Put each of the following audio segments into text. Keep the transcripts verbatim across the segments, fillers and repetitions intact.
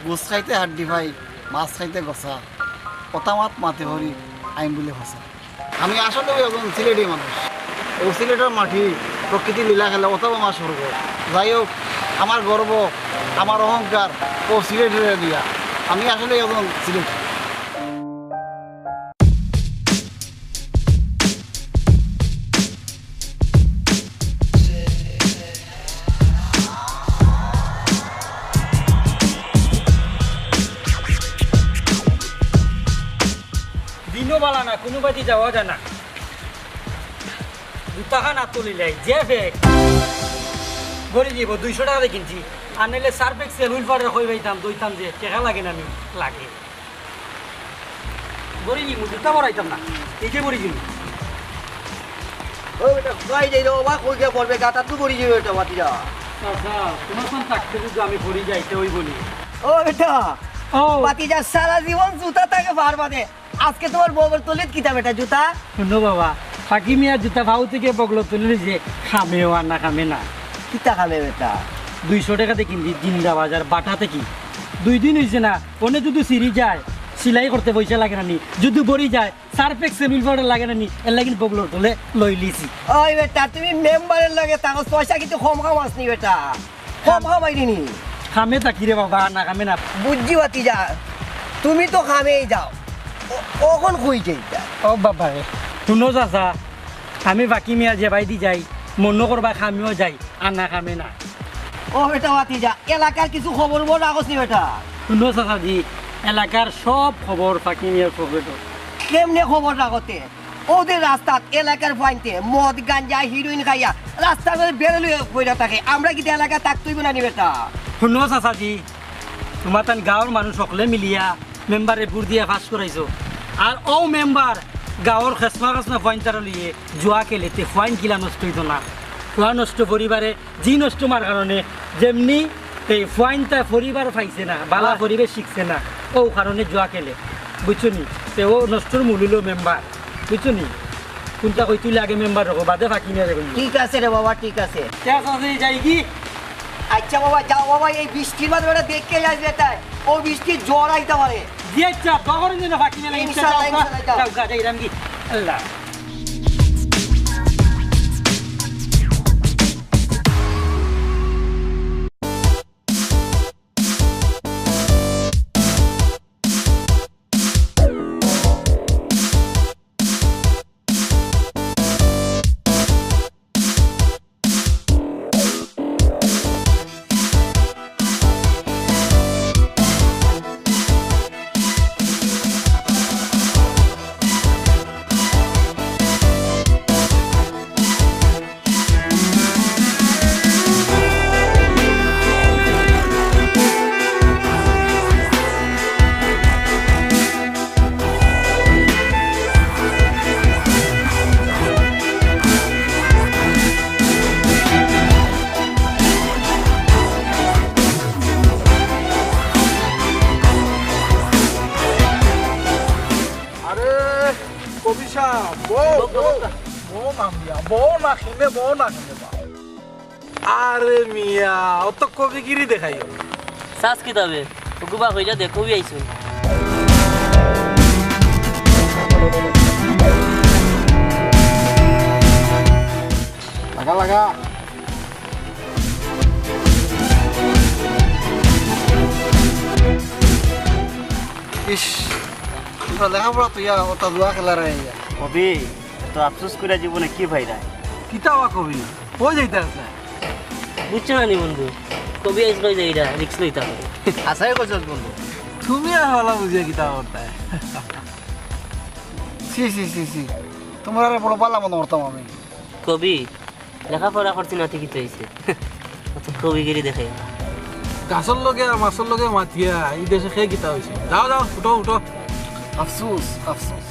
গোস খাইতে হাড্ডি ভাই, মাছ খাইতে গসা, কথা মাত মাতে হরি, আইন বলে ভাষা। আমি আসলে একজন সিলেটি মানুষ। ও সিলেটের মাটি, প্রকৃতি লীলা খেলা, ওটাও আমার স্বর্গ। যাই হোক, আমার গর্ব, আমার অহংকার, ও সিলেটের দিয়া। আমি আসলে একজন সিলেটি। দিনও বালা না, কুনুবাদি যাওয়া যায় না। জুতাখান আতো লইলাই, যে বেগ। গড়ি দিব, দুইশো টেকা দি কিনছি। আর নাইলে সার্ফ এক্সেল, হুইল পাউডার কই পাইতাম, দইতাম যে, টেকা লাগে না নি? লাগে। গড়ি নিমু, জুতা বড়াইতাম না। এই যে গড়ি নিমু। ও বেটা, কই যাই রে বাবা, কই গিয়া পড়বে? গাতাত তো গড়ি যাবে বেটা, বাতি যা। আচ্ছা, তোমার কোন চাকরি যদি আমি পড়ি যাইতে ওই বলি। ও বেটা, ও। বাতি যা, সারা জীবন জুতা থাকে পারবা দে। আজকে তোমার বগল তলিত কিতা বেটা জুতা? হুনো বাবা, ফাকি মিয়া জুতা ফাউ থেকে বগল তুলে যে খামেও আর না খামে না। কিতা খামে বেটা? দুইশো টেকা দি কিনছি জিন্দা বাজার বাটা থাকি। দুই দিন অইছে না, অনে যদি ছিড়ি যায়, সিলাই করতে পয়সা লাগে না নি? যদি বড়ি যায়, সার্ফ এক্সেল হুইল পাউডার লাগে না নি? এর লাগি বগলর তলে লইলিছি। ওই বেটা, তুমি মেম্বারের লগে থাকো, পয়সা কিন্তু কম কামাস নি বেটা। কম কামাই নি। খামে থাকি রে বাবা, না খামে না। বুঝছি বাতি যা, তুমি তো খামেই যাও। ও-, অখন কই যাইতা? ও বাবা রে, হুনো চাচা, আমি ফাকি মিয়া যে বাইদি যাই, মনো করবা খামেও যাই, আর না খামে না। ও বেটা বাতি যা, এলাকার কিছু খবর বল রাখস নি বেটা? হুনো চাচাজি, এলাকার সব খবর ফাকি মিয়ার পকেটো। কেমনে খবর রাখতে? ওদের রাস্তাত এলাকার ফুয়াইন্তে মদ, গাঞ্জা, হিরোইন খাইয়া রাস্তার মধ্যে বেড়ে লইয়া বইরা থাকে। আমরা কিতা এলাকা থাকতই না নি বেটা? হুনো চাচাজি, তোমার তান গাঁওর মানুষ হকলে মিলিয়া মেম্বারে ভোট দিয়া পাস করাইছো। আর ও মেম্বার গাঁওর খেসমা খেসমা ফুয়াইন্তারা লইয়ে জুয়া খেলে তে ফুয়াইন কিলা নষ্ট অইতো না। ফুয়া নষ্ট পরিবারে জি নষ্ট মার কারণে যেমনি এই ফুয়াইন্তা পরিবার পাইছে না, বালা হ্যাঁ। পরিবেশ শিখছে না, ও কারণে জুয়া খেলে, বুঝছো নি? তে ও নষ্টর মূল অইলো মেম্বার, বুঝছো নি? কোনটা কই তুই আগে মেম্বার রাখো, বাদে ফাকি নিয়ে যাবো। ঠিক আছে রে বাবা, ঠিক আছে। ঠিক আছে, যাই কি? আচ্ছা বাবা, যাও বাবা, এই বৃষ্টির মাঝে বেটা দেখে যাস বেটায়, ও বৃষ্টির ঝড় আইতে পারে। জি আচ্ছা, দখল দিন ফাকি মেলে ইনশাআল্লাহ, ইনশাআল্লাহ, যাও। যাও, যাও, যাই রামগি। আল্লাহ। আরে, কবি সাব, বও, বও, বও। বও। বও না মিয়া, বও না কেনে, বও না কেনে, বও। আরে মিয়া, অত কবিগিরি দেখাইও। সাস কিতাবে, ওগুবা কইরা দে, কবি আইছইন। লাগা, লাগা। ইস, তোরা লেখাপড়া তো ইয়া, ওটা জুয়া খেলার ইয়া। কবি, তো আফসোস করে জীবনে কি ফায়দা? কিতা বা কবি, কই যাইতাস না? বুঝছো না নি বন্ধু, কবি আইজ কই যাইরা, রিস্ক লইতা পারে। আশাই করছস বন্ধু, তুমি আর ভালা বুঝিয়া কিতা করতায়? ছি, ছি, ছি, ছি, তোমরা আরে বড় বালা মনে করতাম আমি। কবি, লেখাপড়া করছি না, ঠিকই তো হইছে। অত কবিগিরি দেখাই। গাছর লগে আর মাছর লগে মাতিয়া, এই দেশে খে কিতা হইছে? যাও, যাও, উঠো, উঠো। আফসোস, আফসোস।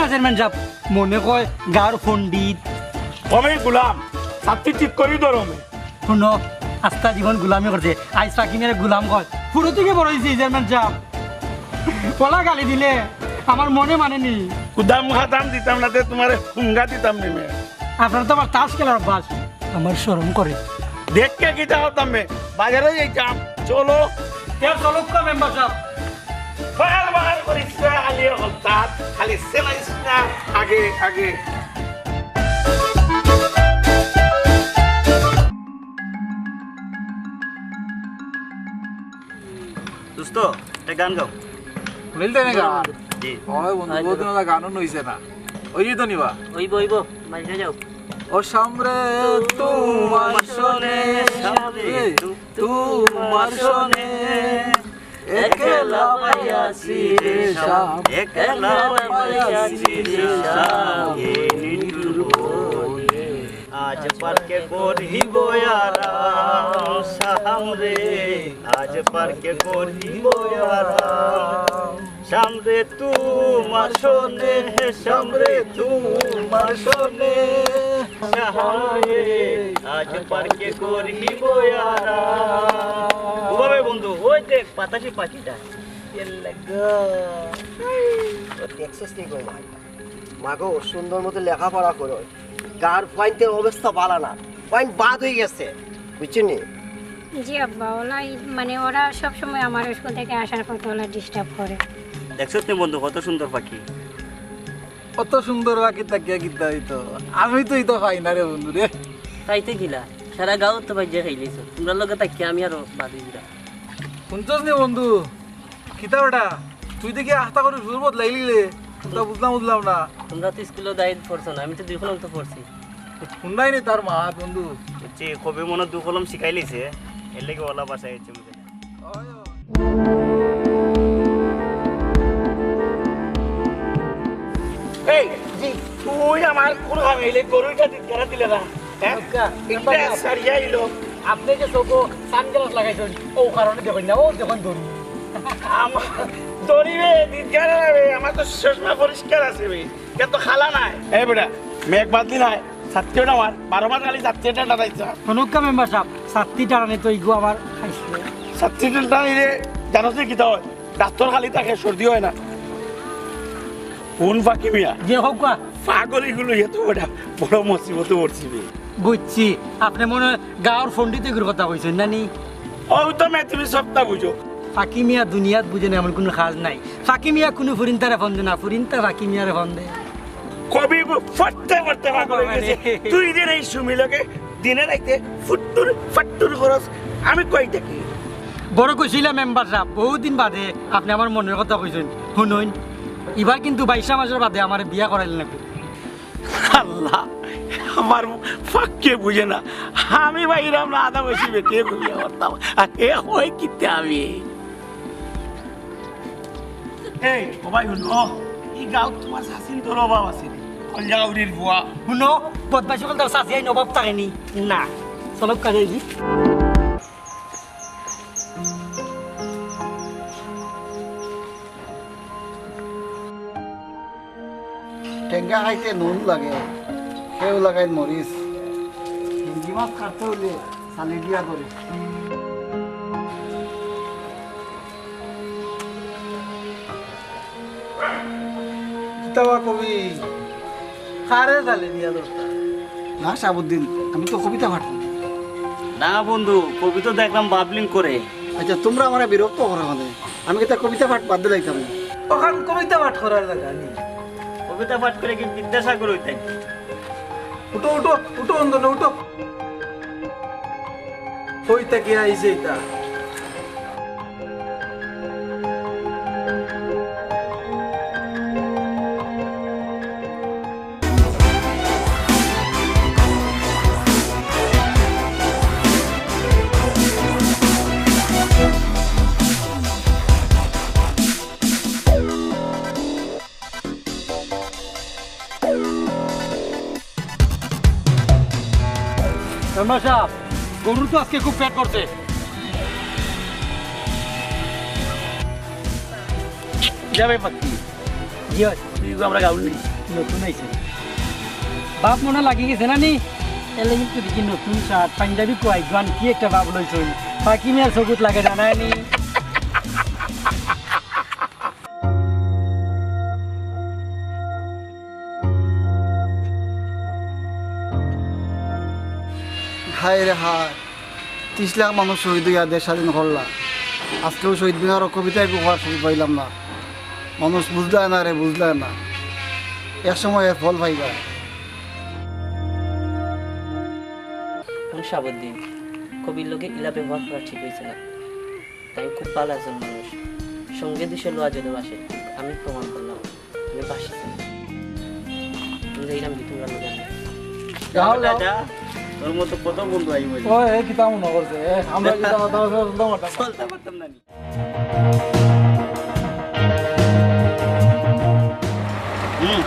চেয়ারম্যান সাব, মনে কয় গাঁওর পণ্ডিত। কমে গুলাম, ছাত্তি ঠিক করি ধরো মে। হুনো, আস্তা জীবন গুলামি করছে, আইজ ফাকিমের গুলাম কয়। হুরু থেকে বড় হইছি চেয়ারম্যান সাব। পলা গালি দিলে আমার মনে মানে নি। কুদাম খাতাম দিতাম না, তে তোমারে হুঙ্গা দিতাম নি মে। আপনার তো আবার তাস খেলার অভ্যাস, আমার শরম করে। দেখকে কিতা করতাম মে, বাজারে যাইতাম। চলো। তে চলুক কা মেম্বার সাব। বাহার বাহার করিস না, খালি হকলতাত, খালি সেলাইস না, আগে, আগে। দোস্ত, একটা গান গাও। মিলতে নেই গান? জি। ওই বন্ধু, আইলো। বহুত দিন হলো গানও নইছে না। ওই তো নিবা। ওইব, ওইব, মাঝে যাও। ও সামরে তোমার সনে, সামরে তোমার সনে, একলা পাইয়াছি রে সাম, একলা পাইয়াছি রে সাম, এই নিঠুর বনে। আজ পার্কে করিব আরাম, সামরে, আজ পার্কে করিব আরাম। সামরে তোমার সনে, সামরে তোমার সনে, সামরে, আজ পার্কে করিব আরাম। ও বাবা বন্ধু, ওই দেখ বাতাসি পাখিটা। এর লাগা। ও দেখছস নি গো ভাই? মাগো, সুন্দর মতো লেখাপড়া করো। গাঁওর ফুয়াইন্তর অবস্থা ভালা না, ফুয়াইন বাদ হয়ে গেছে, বুঝছো নি? জি আব্বা, ওলাই মানে ওরা সব সময় আমার স্কুল থেকে আসার পথে ওরা ডিস্টার্ব করে। দেখছো তুমি বন্ধু, কত সুন্দর পাখি। কত সুন্দর পাখি তাকিয়া কিতা হইতো, আমি তো ইতা পাই না রে বন্ধু রে। তাইতে কিলা, সারা গাঁও তো বাইজা খাইলিছো, তোমরা লগে তাকিয়া আমি আরো বাদ হইরা। শুনছস নি বন্ধু, কিতা বেটা? তুই দেখি আস্তা করি সুর বদলাইলি রে। তা বুঝলাম, বুঝলাম না। তোমরা তো স্কুলে দায়িত্ব পড়ছো না, আমি তো দুই কলম তো পড়ছি। শুনলাই নি তার মা, বন্ধু। বুঝছি, কবি মনে দুই কলম শিখাই লিছে, এর লাগি ওলা ভাষায় হচ্ছে মুখে। এই, জি। তুই আমার কোন খামে এলে গরুটা দিত কেন দিলে না? হ্যাঁ? আচ্ছা, একটা সারিয়া আইলো। আপনি যে চোখো সানগ্লাস লাগাইছেন, ও কারণে দেখেন না, ও দেখেন দড়ি। আমার দড়ি রে, দিদগার রে, আমার তো চশমা পরিষ্কার আছে বে, কে তো খালা নাই। এই বেটা, মেঘ বাদলি নাই, ছাত্তি ওটা আমার, বারো মাস খালি ছাত্তি এটা টাটাইছা। হনুক্কা মেম্বার সাহেব, ছাত্তি টানানি তো ইগু আমার খাইছে। ছাত্তি টানানি রে, জানোস নি কিতা হয়? ডাক্তার খালি থাকে, সর্দি হয় না। কোন ফাঁকি মিয়া? যে হোক গা। পাগল ইগুলো, এত বড়, বড় মুসিবতে পড়ছি বে। বুঝছি, আপনি মনে হয় গাঁওর পণ্ডিত এগুর কথা কইছেন না নি? ও তো মে তুমি সবটা বুঝো। ফাঁকি মিয়া দুনিয়াত বুঝে না এমন কোনো কাজ নাই। ফাঁকি মিয়া কোনো ফুরিন্তারে ফোন দে না, ফুরিন্তা ফাঁকি মিয়ারে ফোন দে। কবি গো, ফটতে ফটতে পাগল হয়ে গেছে। বাবা রে। তুই দিন এই সুমি লগে দিনে রাইতে ফুট্টুর ফাট্টুর খরচ, আমি কই থাকি? বড় কইছিলাম মেম্বার সাহেব, বহুদিন বাদে আপনি আমার মনের কথা কইছেন। শুনুন, এবার কিন্তু বাইশা মাসের বাদে আমার বিয়া করাইলেন না। আল্লাহ, আমার ফাঁককে বুঝে না। আমি বাইরাম না, আদা বেশি বেটিয়ে ঘুমিয়ে করতাম। আর এ হয় কিতে আমি? এই, ও ভাই, হুনো, এই গাঁও তোমার শাসিন তোর অভাব আছে নি? কোন জায়গা উড়ির বুয়া? হুনো, বদমাইশ সকল তার শাসি আইন অভাব থাকে নি? না। চলো, কাজে যাই। টেঙ্গা খাইতে নুন লাগে, কেউ লাগাইন মরিচ। হিন্দি মাছ কাটতে হইলে চালি দিয়া করে। কিতাবা কবি, কারে জালে দিয়া দরকার? না, শাহাবুদ্দিন, আমি তো কবিতা পাঠ করি। না বন্ধু, কবি তো দেখলাম বাবলিং করে। আচ্ছা, তোমরা আমারে বিরক্ত করো মানে। আমি কিতা কবিতা পাঠ বাদ দিলাইতাম না। ওখান কবিতা পাঠ করার জায়গা নেই। কবিতা পাঠ করে কি বিদ্যাসাগর হইতে? উঠো, উঠো, উঠো, অন্ধনে উঠো। কই থাকি আইছে এটা? মেম্বার সাহেব, গরুর তো আজকে খুব পেট করছে। যাবে পাখি। জি হয়। তুই আমরা গাউলি। নতুন আইছে। বাপ মনে লাগি গেছে না নি? এলে কিন্তু দেখি নতুন শার্ট, পাঞ্জাবি কই, গান কি একটা বাবু লইছইন। পাখি মিয়ার চকুত লাগে জানায় নি? হায় রে হায়, ত্রিশ লাখ মানুষ শহীদ অইয়া দেশ স্বাধীন করলা। আজকেও শহীদ মিনারো কবিতা একটু পড়ার সুযোগ পাইলাম না। মানুষ বুঝলায় না রে, বুঝলায় না। এক সময় এর ফল পাইবা। কোন শাহাবুদ্দিন? কবির লগে ইলা ব্যবহার করা ঠিক অইছে না। তাইন খুব ভালা একজন মানুষ। সঙ্গে দুষে লওয়া যেন বাসে। আমি প্রমাণ করলাম। আমি বাসি। আমি যাইলাম কি তোমরা লগে? যাও, যাও। দাদা, তোর মতো কত বন্ধু আইব। ও, এ কিতা মনে করছে? এ, আমরা কিতা কথা বলতে পারতাম না? চলতে পারতাম না নি। হুম।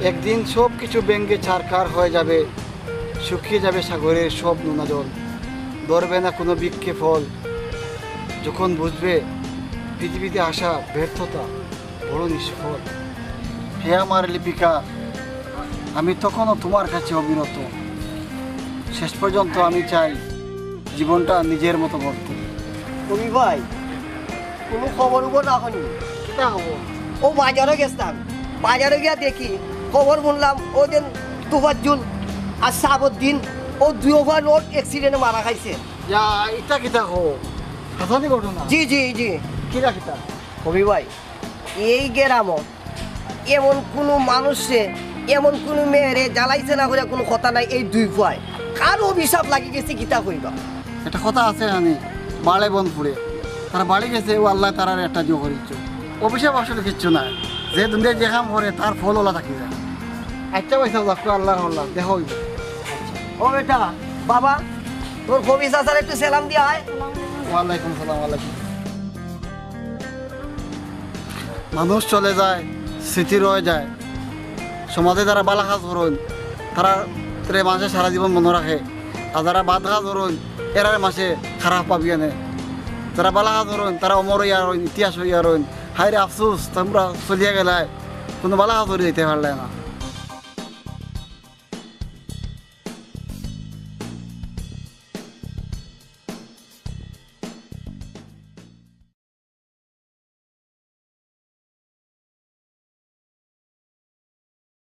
একদিন সব কিছু ভেঙে ছারখার হয়ে যাবে, শুকিয়ে যাবে সাগরের সব নোনা জল, ধরবে না কোনো বৃক্ষে ফল। যখন বুঝবে পৃথিবীতে আসা ব্যর্থতা বড় নিষ্ফল। হে আমার লিপিকা, আমি তখনও তোমার কাছে অবিরত। শেষ পর্যন্ত আমি চাই জীবনটা নিজের মতো গড়তে। কবি ভাই, কোনো খবর উবর রাখনি? কিতা খবর? ও বাজারো গেছলাম, বাজারো গিয়া দেখি, খবর শুনলাম, ও দিন তুফাজ্জুল আর সাবুদ্দিন, ও দুইওবা রোড অ্যাক্সিডেন্টে মারা খাইছে। ইয়া, ইটা কিতা খবর? হাসানি ঘটনা? জি, জি, জি। কিতা কিতা? কবি ভাই, এই গেরামো এমন কুনু মানুষে, এমন কুনু মেয়েরে জ্বালাইছে না কইরা কুনু কথা নাই। এই দুই ফুয়ায় কার অভিশাপ লাগি গেছে, কিতা কইবা? একটা কথা আছে জানি, বাড়ে বন ফুড়ে। তারা বাড়ি গেছে, ও আল্লাহ তারার একটা জো করিচ্ছ। অভিশাপ আসলে কিচ্ছু নাই, যে দুনিয়ায় যে কাম করে তার ফল ওলা থাকি যায়। আচ্ছা ভাই সাহেব, রাখো আল্লাহ আল্লাহ, দেখা হইব। ও বেটা, বাবা, তোর কবি চাচার একটু সালাম দিয়া আয়। ওয়ালাইকুম সালাম, ওয়ালাইকুম। মানুষ চলে যায়, স্মৃতি রয়ে যায়। সমাজে যারা বালা কাজ করইন, তারা রে মাঝে সারা জীবন মনে রাখে। আর যারা বাদ কাজ করইন, এরারে মাঝে খারাপ পাবি এনে। যারা বালা কাজ করইন, তারা অমর হইয়া রইন, ইতিহাস হইয়া রইন। হায় রে আফসোস, তোমরা চলিয়া গেলায়, কোনো বালা কাজ করে দিতে পারলে না।